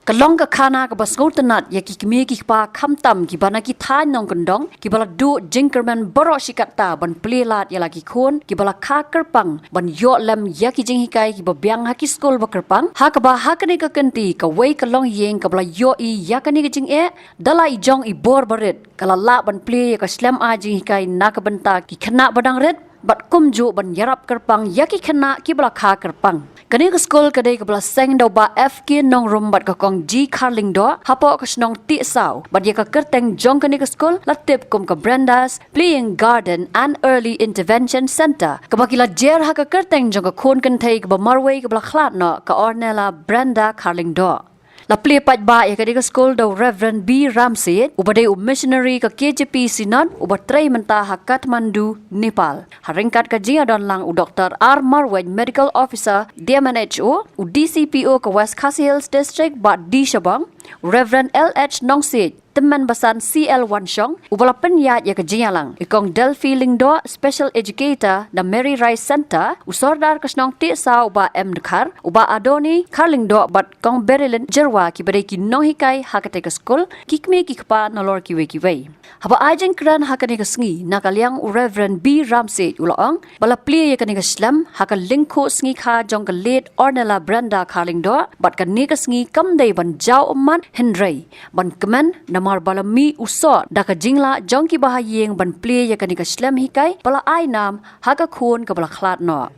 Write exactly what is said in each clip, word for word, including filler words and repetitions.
Ka long ka khana kaba sngewtynnad ïa ki kmie ki kpa khamtam kiba na ki thaiñ nongkyndong kiba la duh jingkyrmen baroh shi katta ban plie lad ïa la ki khun kiba la kha kyrpang ban ïoh lem ïa ki jinghikai kiba biang ha ki skul ba kyrpang, ha kaba ha kane ka kynti kawei ka longïing kaba la ïohi ïa kane ka jingeh da la i jong i bor barit ka la lah ban plie ïa ka slem ai jinghikai na ka bynta ki khynnah ba dang rit bad kumjuh ban ïarap kyrpang ïa ki khynnah kiba la kha kyrpang. Kane ka skul ka dei kaba la seng da u Bah F K Nongrum bad ka Kong G Kharlyngdoh hapoh ka shnong Tiehsaw, bad ïa ka kyrteng jong kane ka skul la tip kum ka Brenda's Playing Garden and Early Intervention Centre, kaba ki la jer ha ka kyrteng jong ka khun kynthei kaba marwei kaba la khlad noh, ka Ornella Brenda Kharlyngdoh. La plie paidbah ïa kane ka skul da u Reverend B Ramsiej, uba dei u missionary ka K J P Synod uba trei mynta ha Kathmandu, Nepal. Ha ryngkat ka jingïadon lang u Doktor R Marwein, Medical Officer, D M N H O, u D C P O ka West Khasi Hills District Bah D Shabong, u Reverend L H Nongsiej, tymmen basan C L Wanshong, uba la pynïaid ïa ka jingïalang. I Kong Delphi Lyngdoh, Special Educator na Mary Rice Centre, u Sordar ka shnong Tiehsaw u Bah M Dkhar, u Bah Adoni Kharlyngdoh bad Kong Berilyn Jyrwa kiba dei ki nonghikai ha katei ka skul, ki kmie ki kpa nalor kiwei kiwei. Haba ai jingkren ha kane ka sngi na ka liang u Reverend B Ramsiej u la ong ba la plie ïa kane ka slem ha ka lyngkhuh sngi kha jong ka late Ornella Brenda Kharlyngdoh, bad kane ka sngi kam dei ban jaw ummat hynrei ban kmen namar ba la mih u soh da ka jinglah jong kiba ha ïing ban plie ïa kane ka slem hikai ba la ai nam ha ka khun kaba la khlad noh.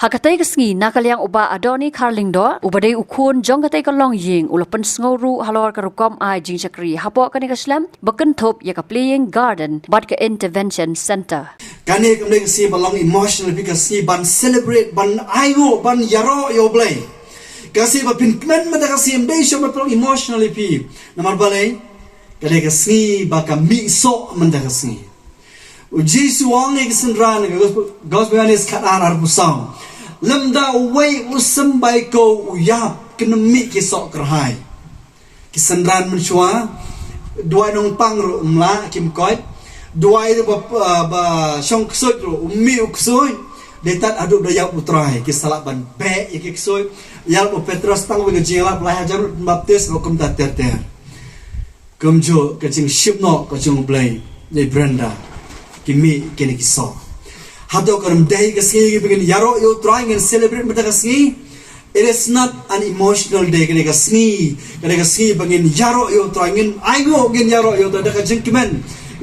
Ha katei ka sngi na ka liang u Bah Adoni Kharlyngdoh, uba dei u khun jong katei ka longïing, u la pynsngew ruh halor ka rukom ai jingshakri hapoh kane ka slem ba kynthup ïa ka Playing Garden bad ka Intervention Centre. Kane kam dei ka sngi ba long emotional, ka sngi ban celebrate, ban ainguh, ban ïaroh ïa U Blei. Ka sngi ba pynkmen mynta ka sngi, ym dei shuh ba long emotional ïa phi. Namar balei? Ka dei ka sngi ba ka mih soh mynta ka sngi. U Jisu u ong ïa ki synran, ka Gospel, Gospel Ïoannis khatar arphew saw, lymda uwei u symbai ko u ïap, kin ym mih ki soh kyrhai. Ki synran mynshuwa, duwai nongpang ruh ym lah, kim koit. Duwai ruh ba, ba, ba shong ksuid ruh, ym mih u ksuid. Dei tad haduh ba da ïap U Trai, ki sa lah ban beh ïa ki ksuid. Ïalap u Petros tang uwei ka jingïalap, lai hajar ruh baptis, ba kumta ter ter. Kumjuh ka jingshim noh ka jong U Blei, dei Brenda, ki mih kine ki soh. Hato kan ym dei ka sngi ba ngin ïaroh ïa U Trai, ngin celebrate mynta ka sngi? It is not an emotional day, kane ka sngi, kane ka sngi ba ngin ïaroh ïa U Trai, ngin ainguh, ngin ïaroh ïa U Trai da ka jingkmen,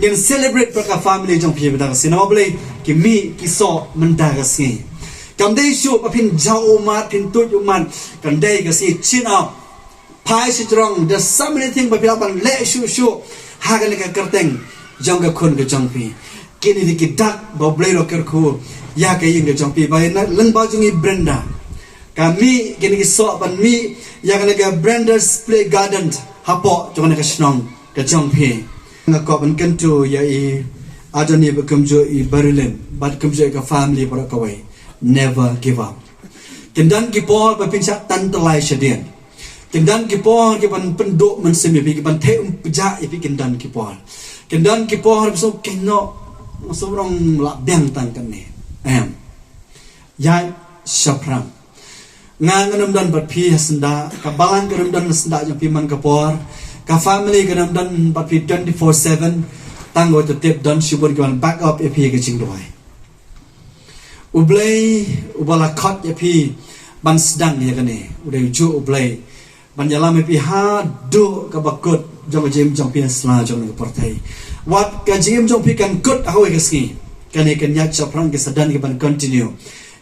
ngin celebrate bad ka family jong phi mynta ka sngi. Namar balei? Ki mih ki soh mynta ka sngi. Kam dei shuh ba phin jaw ummat, phin tuid ummat, kan dei ka sngi chin up. Phai sha jrong, there's so many things ba phi lah ban leh shuh shuh ha kane ka kyrteng jong ka khun ka jong phi. Kine dei ki dak ba U Blei u la kyrkhu ïa ka ïing ka jong phi, ba ïa na lyngba jong i Brenda. Ka mih kine ki soh ban mih ïa kane ka Brenda's Play Garden hapoh jong kane ka shnong ka jong phi. Nga kwah ban kyntu ïa i Adoni bad kumjuh i Berilyn bad kumjuh ïa ka family baroh kawei. Never give up. Kin don ki por ba phin shah tan tylli shadien. Kin don ki por ki ban pynduh mynsiem ïa phi, ki ban theh um pjah ïa phi, kin don ki por. Kin don ki por ba shu kynnoh, shu rong lah biang tang kane. Em. Ïaid shaphrang. Nga ngan ym don bad phi ha syndah, ka balang kan ym don ha syndah jong phi man ka por. Ka family kan ym don bad phi twenty-four seven. Tang wat tip don shibun ki ban back up ïa phi ha ka jingduwai. U Blei uba la khot ïa phi ban sdang ïa kane, u dei ujuh U Blei ban ïalam ïa phi haduh kaba kut jong ka jingim jong phi ha sla jong ka pyrthei. Wat ka jingim jong phi kan kut ha kawei ka sngi, kane kan ïaid shaphrang, ki sa don ki ban continue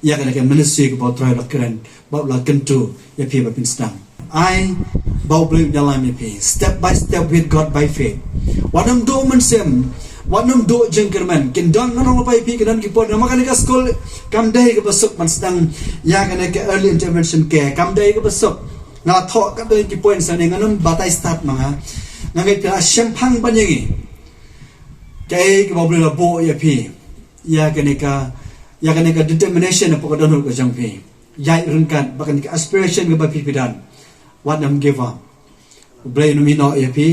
ïa kane ka ministry kaba U Trai u la kren bad u la kyntu ïa phi ba phin sdang. Ai ba U Blei un ïalam ïa phi. Step by step with God by faith. Wat nym duh mynsiem, wat nym duh jingkyrmen. Kin don, ngan ong lypa ïa phi, kin don ki por, namar kane ka skul kam dei kaba suk ban sdang ïa kane ka early intervention care. Kam dei kaba suk. Nga la thoh katto katne ki point sha ne, ngan ym batai start ma nga. Nga ngeit phi la shemphang ban ïa ngi. Kaei kaba U Blei u la buh ïa phi, ïa kane ka, ïa kane ka determination hapoh ka dohnud ka jong phi. Ïaid ryngkat bad kane ka aspiration kaba phi, phi don. Wat nym give up. U Blei un ym ïehnoh ïa phi.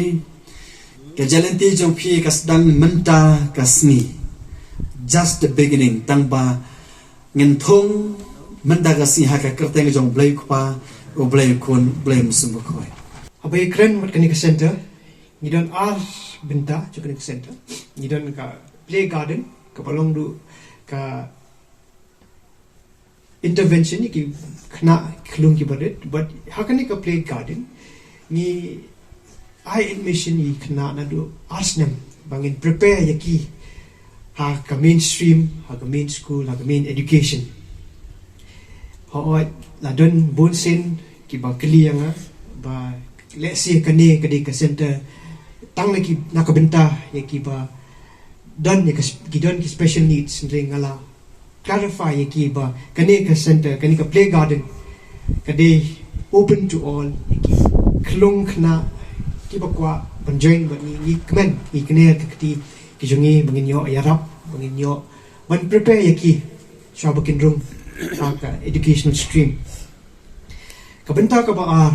Ka jingïaid lynti jong phi ka sdang mynta ka sngi. Just the beginning. Tang ba ngin thung mynta ka sngi ha ka kyrteng jong U Blei U Kpa, U Blei U Khun, U Blei U Mynsiem Bakhuid. Haba ïakren bad kane ka center, ngi don ar bynta jong kane ka center. Ngi don ka play garden, kaba long ruh ka intervention ïa ki khynnah khyllung kiba rit, bad ha kane ka play garden ngi ai admission ïa ki khynnah naduh ar snem ba ngin prepare ïa ki ha ka mainstream, ha ka main school, ha ka main education. Hooid, la don bun sien kiba kylli ïa nga ba lehse kane ka dei ka center tang na ki, na ka bynta ïa kiba don ïa ka s-, ki don ki special needs, hynrei nga la clarify ïa ki ba kane ka center, kane ka play garden ka dei open to all ïa ki khyllung khynnah kiba kwah ban join bad ngi. Ngi kmen, ngi kner ka kti ki jong ngi ba ngin ïoh ïarap, ba ngin ïoh ban prepare ïa ki shuwa ba kin rung ha ka educational stream. Ka bynta kaba ar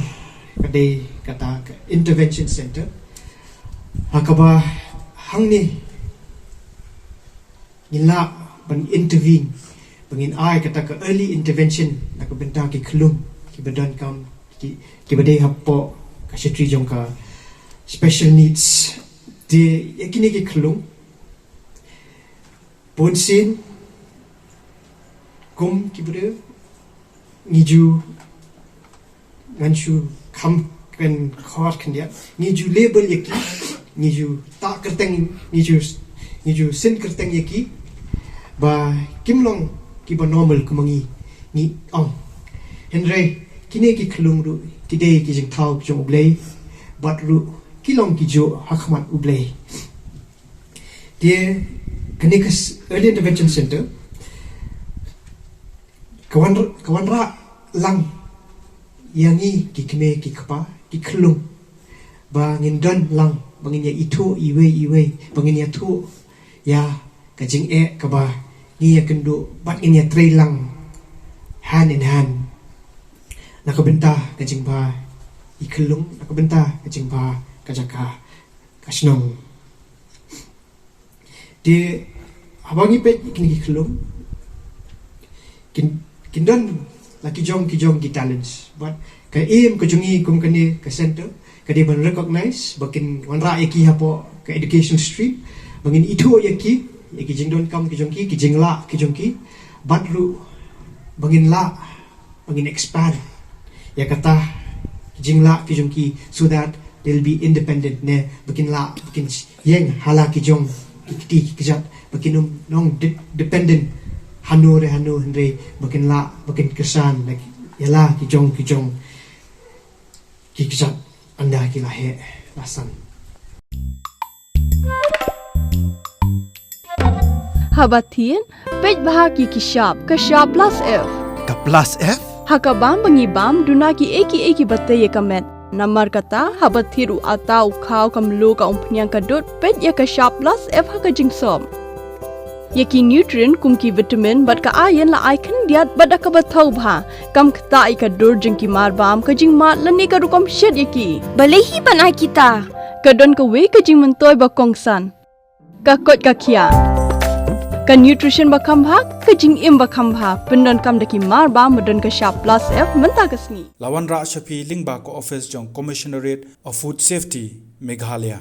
ka dei kata ka intervention center, ha kaba hangne ngin lah ban intervene, ba ngin ai kata ka early intervention na ka bynta ki khyllung kiba donkam, ki, kiba dei hapoh ka shatri jong ka special needs. Te ïa kine ki khyllung, bun sien kum ki briew, ngi ju, ngan shu kham kren khot khyndiat, ngi ju label ïa ki, ngi ju tah kyrteng, ngi ju, ngi ju sin kyrteng ïa ki ba kim long kiba normal kum ma ngi, ngi ong. Hynrei kine ki khyllung ruh ki dei ki jingthaw jong U Blei, bad ruh ki long kijuh ha khmat U Blei. Te kane ka s-, Early Intervention Center ka wan, ka wanrah lang ïa ngi ki kmie ki kpa ki khyllung, ba ngin don lang, ba ngin ïa ithuh iwei iwei, ba ngin ïathuh ïa ka jingeh kaba ngi ïakynduh bad ngin ïatrei lang hand in hand na ka bynta ka jingbha i khyllung, na ka bynta ka jingbha ka jaka, ka shnong. Te haba ngi peit kine ki khyllung, kin, kin don la ki jong ki jong ki talents. Bad ka aim ka jong ngi kum kane ka center ka dei ban recognize, ba kin wanrah ïa ki hapoh ka education stream, ba ngin ithuh ïa ki, ïa ki jingdonkam ki jong ki, ki jinglah ki jong ki, bad ruh ba ngin lah, ba ngin expand ïa kata ki jinglah ki jong ki, so that they'll be independent, ne ba kin lah, ba kin ïeng ha la ki jong ki kti ki kjat, ba kin ym long de-, dependent hano re hano, hynrei ba kin lah, ba kin kyrshan ïa la ki jong ki jong ki kjat ynda ki la heh la san. Haba thied, peit bha ki ki shap, ka shap plus F. Ka plus F? Ha ka bam ba ngi bam, duna ki ei ki ei kiba tei ïa ka met. Namar kata, haba thied u atta, u khaw, ka mluh, ka umphniang, ka dud, peit ïa ka shap plus F ha ka jingsop. Ïa ki nutrient kum ki vitamin bad ka iron la ai khyndiat bad da kaba thaw bha. Kam ktah ïa ka dur jong ki mar bam, ka jingmad lane ka rukom shet ïa ki. Balei hi ban ai kita? Ka don kawei ka jingmyntoi ba kongsan. Ka koit ka khiah. Ka nutrition ba kham bha, ka jingim ba kham bha, pyndonkam da ki mar bam ba don ka shap plus F mynta ka sngi. La wanrah sha phi lyngba ka office jong Commissionerate of Food Safety, Meghalaya.